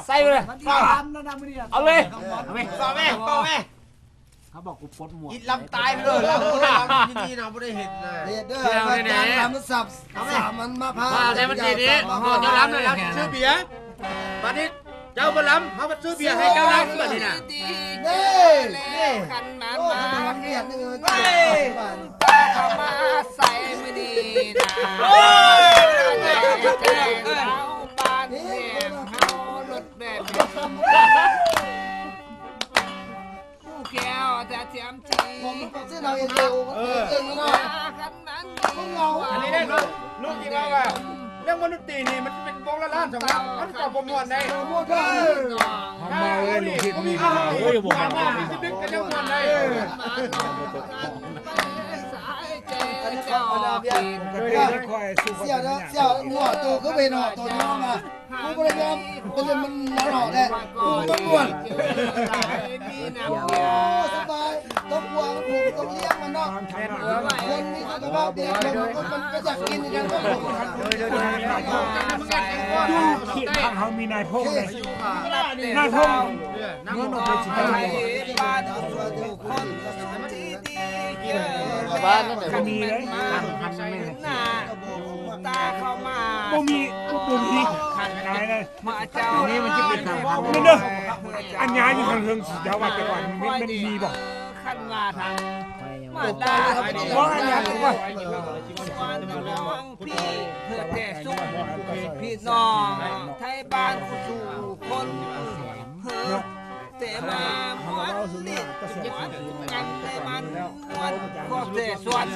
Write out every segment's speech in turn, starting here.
ໃສ່ເລີຍ ເອົາເລີຍ ເອົາແມ່ ເອົາແມ່ ເຂົາບອກກູປົດໝວກ ອິດລຳຕາຍໄປເລີຍ ລຳບໍ່ໄດ້ລຳຢູ່ນີ້ນະ ບໍ່ໄດ້ເຮັດນະ ເຮັດເດີ ເຮັດເດີ ອາຈານລຳສັບ ສາມັນມາພາ ວ່າແລ້ວມັນດີນີ້ ເຈົ້າລຳແລ້ວລາວຊິຊື້ເບຍ ບາດນີ້ເຈົ້າບໍ່ລຳ ເຮົາມາຊື້ເບຍໃຫ້ເຈົ້າລຳບາດນີ້ນະ ນີ້ ນີ້ ໂອ້ຍ ເຂົາມາໃສ່ມື້ນີ້ນະ ໂອ້ຍ ແຈກເອົາບ້ານແຮງເຮົາລົດແບບ ຜູ້ແກ້ວແທ້ທຽມຈີ ເອີ ອັນນີ້ເດ້ ລູກທີ່ວ່າວ່າ ເລື່ອງວົງດົນຕີນີ້ມັນເປັນວົງລະລ້ານສອງລ້ານ ມັນກໍບໍ່ມ່ວນໄດ໋ ເຮົາເມົາເລີຍ ລູກທິດ ເຮົາເມົາເລີຍ ບໍ່ມ່ວນ ເຮົາມີສະຕຶກກັນເລື່ອງມ່ວນໄດ໋ ອັນນີ້ກໍອັນນັ້ນເບຍ ເອີ ເຈົ້າ ເຈົ້າຫົວໂຕຄືເປັນຫົວໂຕນ້ອງນະ ກູບໍ່ໄດ້ຍອມ ເປັນມັນນອນແຫຼະ ກູບໍ່ມ່ວນ ໂອ້ ສະບາຍ ຕ້ອງຫວງ ຕ້ອງລ້ຽງມັນເນາະ ແມ່ນ ຄົນມີສຸຂະພາບດີ ຄົນມັນກໍຢາກກິນຄືກັນ ຢູ່ເຂດບ້ານເຮົາມີນາຍພົງເດ້ ນາຍພົງ ເງິນອອກໄປຊິໄປ ບ້ານນັ້ນນະ ກໍມີເດ້ ຕາເຂົ້າມາ ບໍ່ມີ ບໍ່ມີ ຂາຍເລີຍ ມາເຈົ້າ ອັນນີ້ມັນຈະເປັນທາງ ແມ່ນເດີ ອັນຍາຢູ່ທາງເທິງຊິເຈົ້າວ່າແຕ່ກ່ອນມັນ ມັນມີບໍ່ ຄັນວ່າທາງມາດາ ບໍ່ອັນຍາຕົວ ພີ່ເພື່ອແຕ່ສຸກພີ່ນ້ອງໄທບ້ານສູ່ຄົນ ເພື່ອແຕ່ມາມ່ວນຫຼິ້ນມ່ວນກັນໄທບ້ານມ່ວນ ຂໍແຕ່ສ່ວນ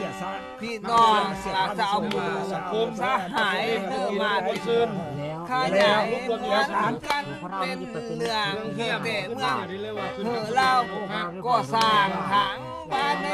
ພີ່ນ້ອງລາວຊາວໝູ່ສະຫາຍເດີ ມາເດີ ຂະຫຍາຍມັນກັນເປັນເລື່ອງ ແຕ່ເມືອງເຮີລາວກໍ່ສ້າງທາງບ້ານໃນ